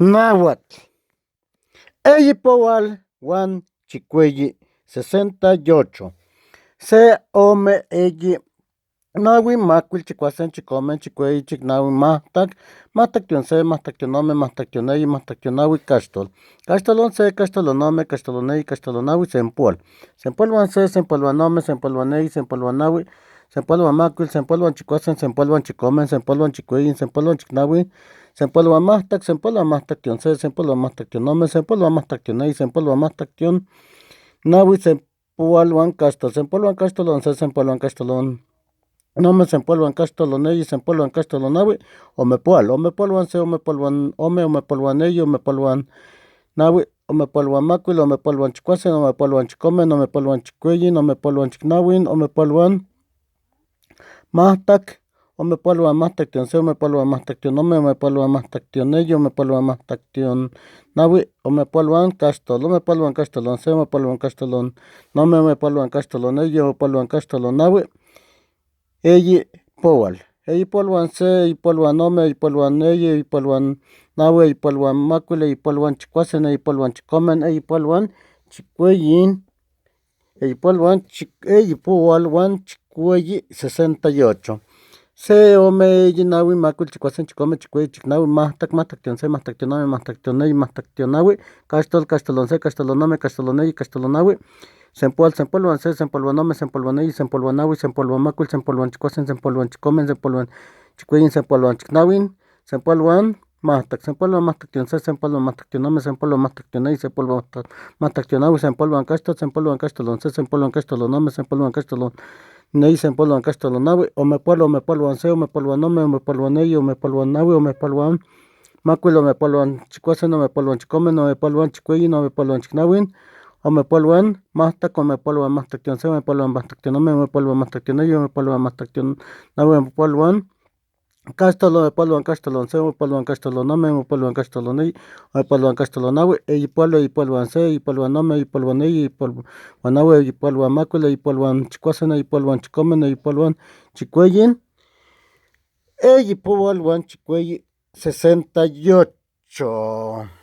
Náhuatl. Eyi poal huan chicueyi 68. Se, ome, eyi, nahui, macuil, chicuasen, chicome, chicueyi, chicnahui, mahtac, mahtac se, mahtac ome, mahtac eyi, mahtac nahui, caxtol. Caxtol se, caxtol ome, caxtol eyi, caxtol nahui, sempoal. Sempoal huan se, sempoal huan ome, sempoal huan eyi, sempoal huan nahui, sempoal huan macuil, sempoal huan chicuasen, sempoal huan chicome, sempoal huan chicueyi, sempoal huan chicnahui, sempoal huan mahtac, sempoal huan mahtac se, sempoal huan mahtac ome, sempoal huan mahtac eyi, sempoal huan mahtac nahui, sempoal huan caxtol. Sempoal huan caxtol se, sempoal huan caxtol ome, sempoal huan caxtol eyi, sempoal huan caxtol nahui, omepoal. Omepoal huan se, omepoal huan ome, omepoal huan eyi, omepoal huan nahui, omepoal huan macuil, omepoal huan chicuasen, omepoal huan chicome, omepoal huan chicueyi, omepoal huan chicnahui, omepoal huan mahtac, omepoal huan mahtac se, omepoal huan mahtac ome, omepoal huan mahtac eyi, omepoal huan mahtac nahui, omepoal huan caxtol. Omepoal huan caxtol se, omepoal huan caxtol ome, omepoal huan caxtol eyi, omepoal huan caxtol nahui, eyi poal. Eyi poal huan se, eyi poal huan ome, eyi poal huan eyi, eyi poal huan nahui, eyi poal huan macuil, eyi poal huan chicuasen, eyi poal huan chicome, eyi poal huan chicueyi, eyi poal huan chicueyi 68. Se, ome, eyi, nahui, macuil, chicuasen, chicome, chicueyi, chicnahui, mahtac, mahtac se, mahtac ome, mahtac eyi, mahtac nahui, caxtol. Caxtol se, caxtol ome, caxtol eyi, caxtol nahui, sempoal. Sempoal huan se, sempoal huan ome, sempoal huan eyi, sempoal huan nahui, sempoal huan macuil, sempoal huan chicuasen, sempoal huan chicome, sempoal huan chicueyi, sempoal huan chicnahui, sempoal huan mahtac. Sempoal huan mahtac se, sempoal huan mahtac ome, sempoal huan mahtac eyi, sempoal huan mahtac nahui, sempoal huan caxtol. Sempoal huan caxtol se, sempoal huan caxtol ome, sempoal huan caxtol eyi, sempoal huan caxtol nahui, omepoal. Omepoal huan se, omepoal huan ome, omepoal huan eyi, omepoal huan nahui, omepoal huan macuil, omepoal huan chicuasen, omepoal huan chicome, omepoal huan chicueyi, omepoal huan chicnahui, omepoal huan mahtac. Omepoal huan mahtac se, omepoal huan mahtac ome, omepoal huan mahtac eyi, omepoal huan mahtac nahui, omepoal huan caxtol. Omepoal huan caxtol se, omepoal huan caxtol ome, omepoal huan caxtol eyi, omepoal huan caxtol nahui, eyi poal. Eyi poal huan se, eyi poal huan ome, eyi poal huan eyi, eyi poal huan nahui, eyi poal huan macuil, eyi poal huan chicuasen, eyi poal huan chicome, eyi poal huan chicueyi, eyi poal huan chicueyi 68.